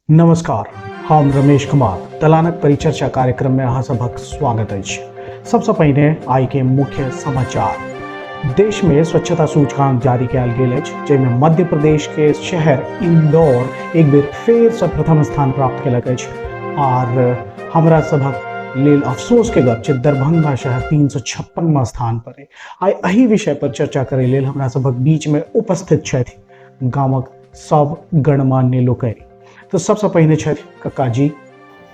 नमस्कार, हम रमेश कुमार दलानक परिचर्चा कार्यक्रम में अहाँ सभक स्वागत अछि। सबसँ पहिने आइ के मुख्य समाचार। देश में स्वच्छता सूचकांक जारी कयल गेल अछि, जाहिमे मध्य प्रदेश के शहर इंदौर एक बेर फेर से प्रथम स्थान प्राप्त केलक अछि। आर हमरा सभक लेल अफसोस के गप छै, दरभंगा शहर 356वां स्थान पर है। आइ एहि विषय पर चर्चा करै लेल हमरा सभक बीच में उपस्थित छथि गामक सब गणमान्य लोकनि। तो सबसँ पहिने छथि कक्का जी,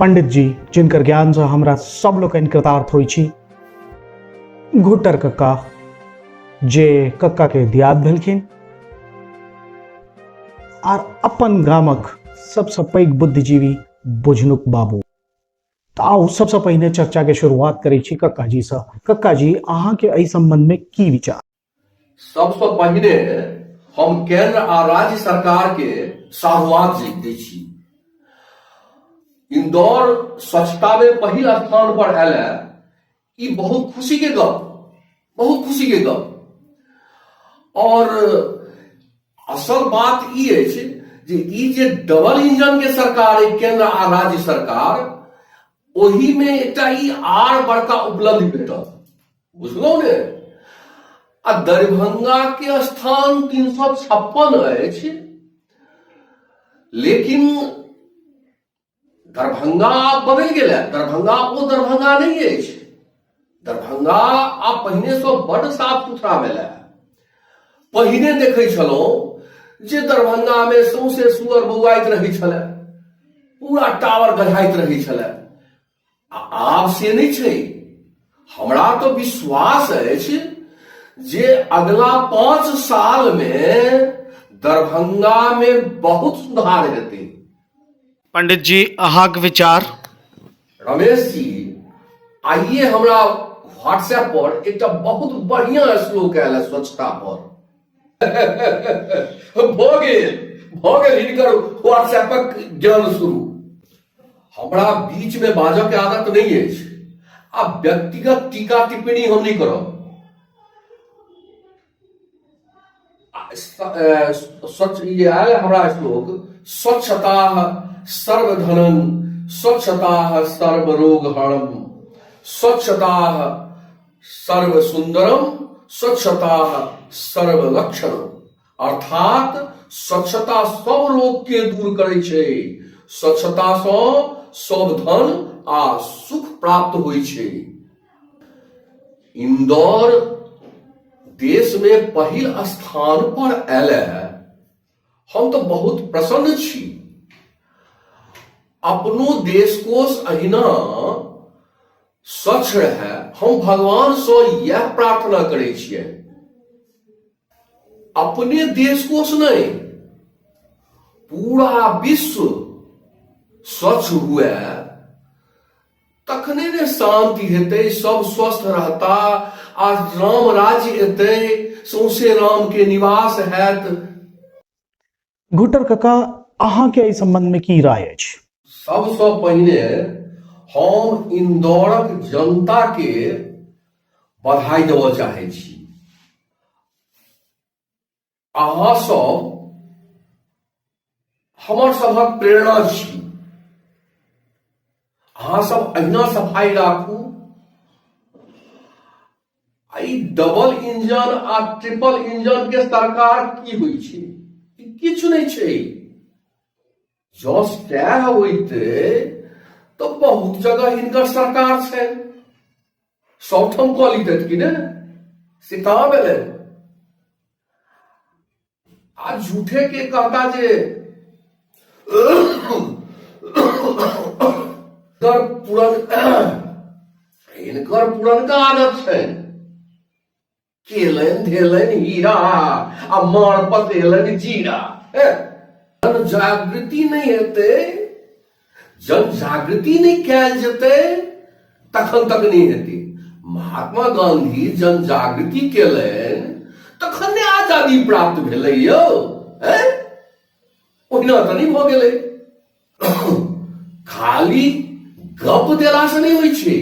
पंडित जी, जिनकर ज्ञानसँ हमरा सब लोकनि कृतार्थ होइ छी, घुटर कक्का जे कक्का के दियाद भेलखिन, आर अपन गामक सबसँ पैघ बुद्धिजीवी बुझनुक बाबू। तऽ आउ सबसँ पहिने चर्चा के शुरुआत करै छी कक्का जी सँ। कक्का जी, अहाँके एहि संबंध में की विचार? सबसँ पहिने हम केंद्र आ राज्य सरकार के साधुवाद दै छी। इंदौर स्वच्छता में पहिल स्थान पर आयल है, ई बहुत खुशी के गप, बहुत खुशी के गप। और असल बात ई अछि जे ई जे डबल इंजन के सरकार है, केंद्र आ राज्य सरकार, ओही में एकटा ई आर बड़का उपलब्धि भेटल, बुझलहुँ ने। आ दरभंगा के स्थान 356 अछि, लेकिन दरभंगा आब बदलि गेल है। दरभंगा ओ दरभंगा नहि अछि, दरभंगा आब पहिने से बड्ड साफ सुथरा भेल है। पहिने देखै छलहुँ जे दरभंगा में सौंसे सुअर बौआइत रहै छलै, पूरा टावर गढ़ाइत रहै छलै, आ आब से नहि छै। हमरा तऽ विश्वास अछि जे अगला 5 साल में दरभंगा में बहुत सुधार हेतै। पंडित जी, अहाँक विचार? रमेश जी, आइए हमरा व्हाट्सएप पर एकटा बहुत बढ़िया श्लोक आयल है स्वच्छता पर। भऽ गेल, भऽ गेल हिनकर व्हाट्सएपक ज्ञान शुरू। हमरा बीच में बाजऽ के आदत नहीं अछि आ व्यक्तिगत टीका टिप्पणी हम नहीं करब। स्वच्छ ये आयल हमरा श्लोक, स्वच्छता सर्वधनम स्वच्छता सर्वरोगहरणम स्वच्छता सर्वसुंदरम स्वच्छता सर्वलक्षणम। अर्थात स्वच्छता सब रोग के दूर करै छै, स्वच्छता सँ सब धन आ सुख प्राप्त होइ छै। इंदौर देश में पहिल स्थान पर आयल है, हम तो बहुत प्रसन्न छी। अपनो देश कोष अहिना स्वच्छ रहे, हम भगवान सँ यह प्रार्थना करै छियै। अपने देश कोष नहीं, पूरा विश्व स्वच्छ हुए तखने ने शांति हेतै, सब स्वस्थ रहता आ राम राज्य एतै, सौंसे राम के निवास हैत। घुटर कका, अहाँके एहि संबंध में की राय अछि? सबसँ पहिने हम इंदौरक जनता के बधाई देबऽ चाहै छी। अहाँ सब हमर सभक प्रेरणा छी। अहाँ सब अहिना सफाई राखू। आ ई डबल इंजन आ ट्रिपल इंजन के सरकार की होइ छै? ई किछु नहि छै। जँ सएह होइतै तऽ बहुत जगह हिनकर सरकार छै, सबठाम कऽ लितथि कि ने, से कहाँ भेलै? आ झूठे के कहता जे हिनकर पुरनका आदत छै, केलनि धेलनि हीरा आ मार पसेलनि जीरा। जन जागृति नहि हेतै, जन जागृति नहि कयल जेतै तखन तक नहि हेतै। महात्मा गांधी जन जागृति केलनि तखन ने आजादी प्राप्त भेलै यौ, ओहिना तऽ नहि भऽ गेलै। खाली गप देला से नहीं होइ छै,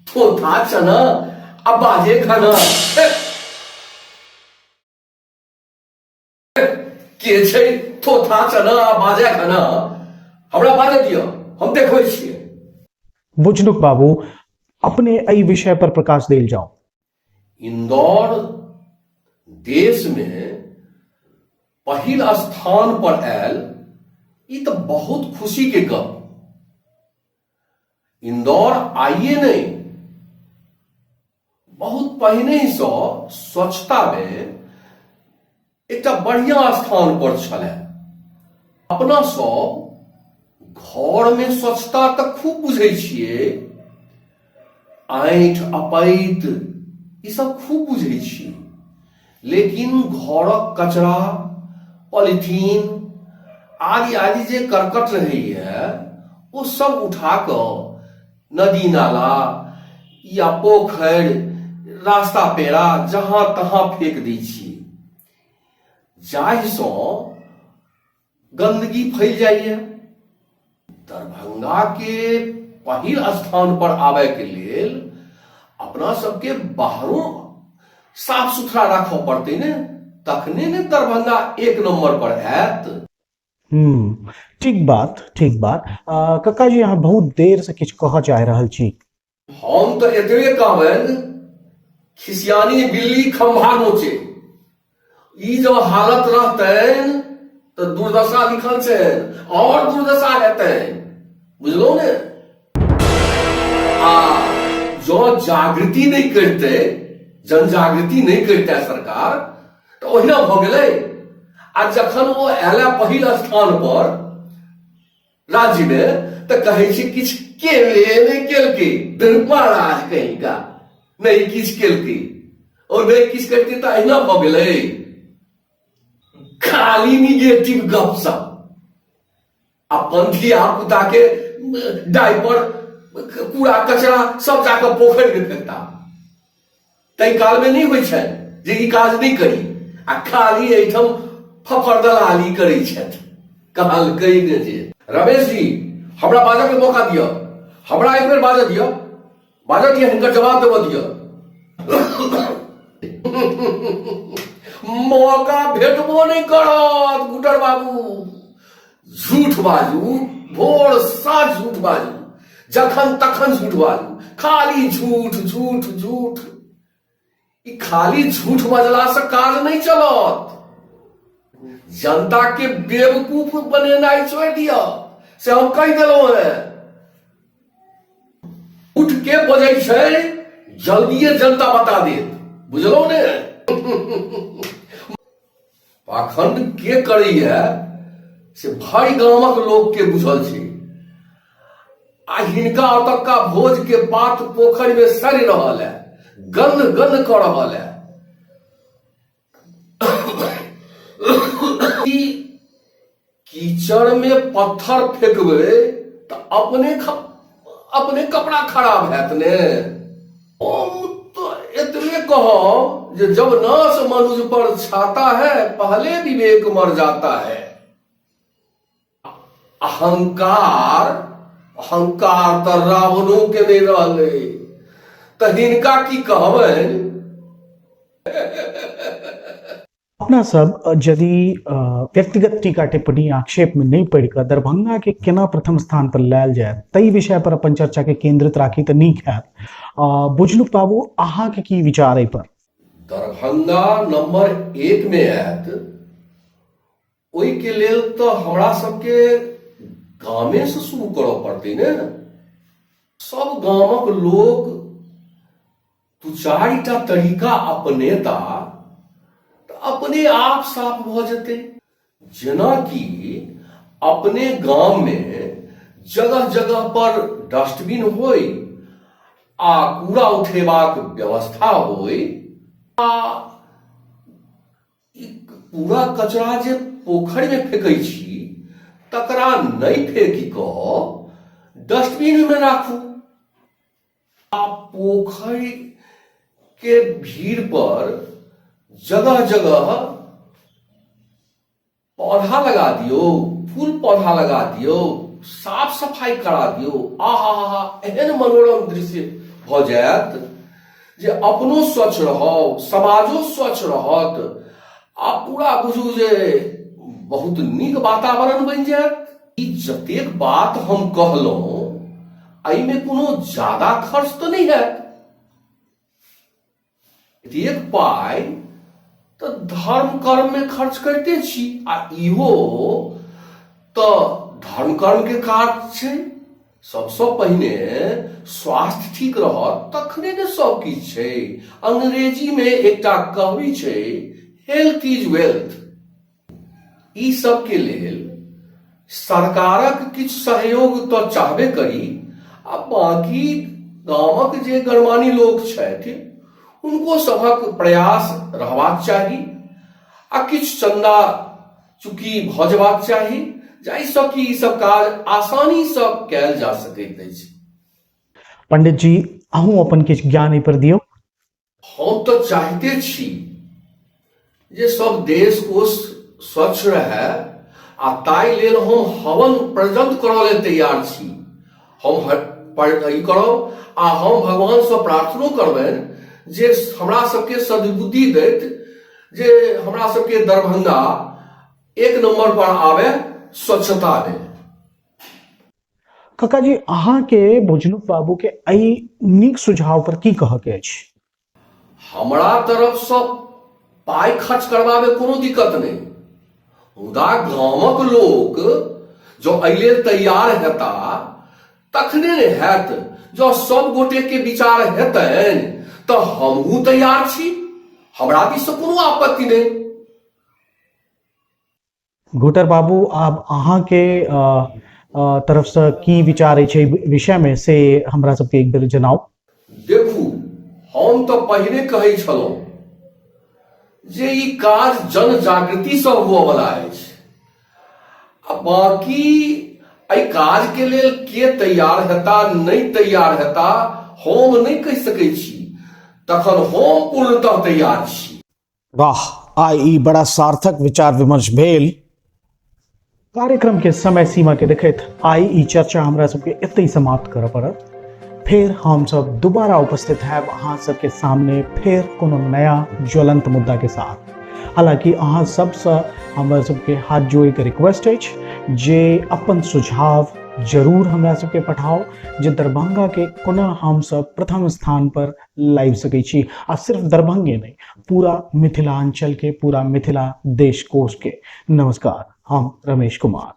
थोथा चना आ बाजे खाना। के छै थोथा चना आ बाजे खाना? हमरा बाजऽ दिअ, हम देखबै छियै। बुझनुक बाबू, अपने एहि विषय पर प्रकाश देल जाओ। इंदौर देश में पहिल स्थान पर आयल, ई तऽ बहुत खुशी के गप। इंदौर आइए नहीं, बहुत पहिने सँ स्वच्छता में एकटा बढ़िया स्थान पर छलै। अपना सब घर में स्वच्छता तऽ खूब बुझै छियै, ऐंठ अपैत ई सब खूब बुझै छियै, लेकिन घरक कचरा, पॉलिथीन आदि आदि जे करकट रहैए ओ सब उठा कऽ नदी नाला या पोखरि, रास्ता पेड़ा जहाँ तहाँ फेंक दै छी, जाहिसँ गंदगी फैल जाइए। दरभंगा के पहिल स्थान पर आबय के लेल अपना सबके बाहरो साफ सुथरा राखऽ पड़तै ने, तखने ने दरभंगा एक नंबर पर आयत। ठीक बात, ठीक बात। कक्का जी, अहाँ बहुत देर से किछु कहऽ चाहि रहल छी। हम तऽ एतबे कहबनि, खिसियानी बिल्ली खंभा नोचे। ई जब हालत रहतनि तऽ दुर्दशा लिखल छनि, और दुर्दशा हेतनि, बुझलहुँ ने? आ जँ जागृति नहि करितै, जनजागृति नहि करितै सरकार, तऽ ओहिना भऽ गेलै। आ जखन ओ आयला पहिल स्थान पर राज्य में, तऽ कहै छै किछु केले नहि केलकै, महाराज कहीं का नहि किछु केलकै। और नहि किछु करितै तऽ अहिना भऽ गेलै। खाली निगेटिव गप सब, अपन धिया पुता के डाइपर कूड़ा कचरा सब जाकऽ पोखरि में फेंकता, ताहि काल में नहि होइ छनि जे ई काज नहि करी, आ खाली एहिठाम फफर दलाली करै छथि। कहलकै ने जे रमेश जी, हमरा बाजऽ के मौका दिअ, हमरा एक बेर बाजऽ दिअ, बाजऽ दिअ, हिनकर जवाब देबऽ दिअ। मौका भेटबो नहि करत गुटर बाबू। झूठ बाजू, भोर साँझ झूठ बाजू, जखन तखन झूठ बाजू, खाली झूठ झूठ झूठ। ई खाली झूठ बजला से काज नहीं चलत। जनता के बेवकूफ बनेनाइ छोड़ि दिअ, से हम कहि देलहुँ हेँ। उठ के बजै छै जल्दिए जनता बता देत, बुझलहुँ ने? पाखंड के करैया से भरि गामक लोक के बुझल छै। आ हिनका ओतुका भोज के पात पोखरि में सड़ि रहल है, गंध गंध कऽ रहल है। ई कीचड़ में पत्थर फेंकबै तऽ अपने कपड़ा खराब हैत ने। हम तो एतबे कहब जे जब नाश मनुज पर छाता है, पहले विवेक मर जाता है। अहंकार, अहंकार तऽ रावणो के नहि रहलै, तऽ हिनका की कहबनि? अपना सब यदि व्यक्तिगत टीका टिप्पणी आक्षेप में नहीं पड़ि कऽ दरभंगा के केना प्रथम स्थान पर लायल जाय ताहि विषय पर अपन चर्चा के केंद्रित राखी तऽ नीक हैत। बुझनुक बाबू, अहाँ के की विचार एहि पर? दरभंगा नंबर 1 में आयत, ओहि के लेल तऽ हमरा सबके गामे से शुरू करऽ पड़तै ने। सब गामक लोक दू चारिटा तरीका अपनेता तऽ अपने आप साफ भऽ जेतै। जेनाकि अपने गाममे जगह जगह पर डस्टबिन होइ आ कूड़ा उठेबाक व्यवस्था होइ, आ ई कूड़ा कचरा जे पोखरिमे फेकै छी तकरा नहि फेकि कऽ डस्टबिनमे राखू। आ पोखरि के भीड़ पर जगह जगह पौधा लगा दियौ, फूल पौधा लगा दियौ, साफ सफाई करा दियौ। आहा हा हा, एहन मनोरम दृश्य भऽ जायत जे अपनो स्वच्छ रहब, समाजो स्वच्छ रहत, आ पूरा बुझू जे बहुत नीक वातावरण बनि जायत। ई जतेक बात हम कहलहुँ एहिमे कोनो ज्यादा खर्च तऽ नहि हैत। एतेक पाइ तऽ धर्म कर्ममे खर्च करिते छी आ इहो तऽ धर्म कर्मके काज छै। सबसँ पहिने स्वास्थ्य ठीक रहत तखने ने सब किछु छै। अंग्रेजीमे एकटा कहबी छै, हेल्थ is wealth. ई सबके लेल सरकारक किछु सहयोग तऽ चाहबे करी आ बाँकी गामक जे गणमानी लोक छथि हुनको सभक प्रयास रहबाक चाही आ किछु चन्दा चुकी भऽ जेबाक चाही जाहिसँ कि ई सब काज आसानीसँ कयल जा सकैत अछि। पंडित जी, अहूँ अपन किछु ज्ञान एहि पर दियौ। हम तऽ चाहिते छी जे सब देश कोष स्वच्छ रहए आ ताहि लेल हम हवन पर्यंत करऽ लेल तैयार छी। हम ई करब आ हम भगवानसँ प्रार्थनो करबनि जे हमरा सबके सद्बुद्धि दैत जे हमरा सबके दरभंगा एक नंबर पर आबे स्वच्छता मे। काका जी, अहाँके बुझनुक बाबू के एहि नीक सुझाव पर की कहऽ के अछि? हमरा तरफसँ पाइ खर्च करबामे कोनो दिक्कत नहि, मुदा गामक लोक जँ एहि लेल तैयार हेता तखने ने हैत। जँ सब गोटे के विचार हेतनि तऽ हमहूँ तैयार छी, हमरा दिससँ कोनो आपत्ति नहि। घुटर बाबू, आब अहाँके तरफसँ की विचार अछि एहि विषयमे से हमरा सबके एक बेर जनाउ। देखू, हम तऽ पहिने कहै छलहुँ जे ई काज जन जागृतिसँ हुअवला अछि आ बाँकी एहि काजके लेल के तैयार हेता नहि तैयार हेता हम नहि कहि सकै छी, तखन हम पूर्णतः तैयार छी। वाह, आइ ई बड़ा सार्थक विचार विमर्श भेल। कार्यक्रम के समय सीमा के देखैत आइ ई चर्चा हमरा सबके एतहि समाप्त करऽ पड़त। फेर हम सब दोबारा उपस्थित हैब अहाँ सबके सामने फेर कोनो नया ज्वलंत मुद्दा के साथ। हालांकि अहाँ सबसँ हमरा सबके हाथ जोड़ि के रिक्वेस्ट अछि जे अपन सुझाव जरूर हमरा सबके पठाउ जे दरभंगा के कोना हम सब प्रथम स्थान पर लाबि सकै छी, आ सिर्फ दरभंगे नहि पूरा मिथिलांचल के, पूरा मिथिला देश कोश के। नमस्कार, हम रमेश कुमार।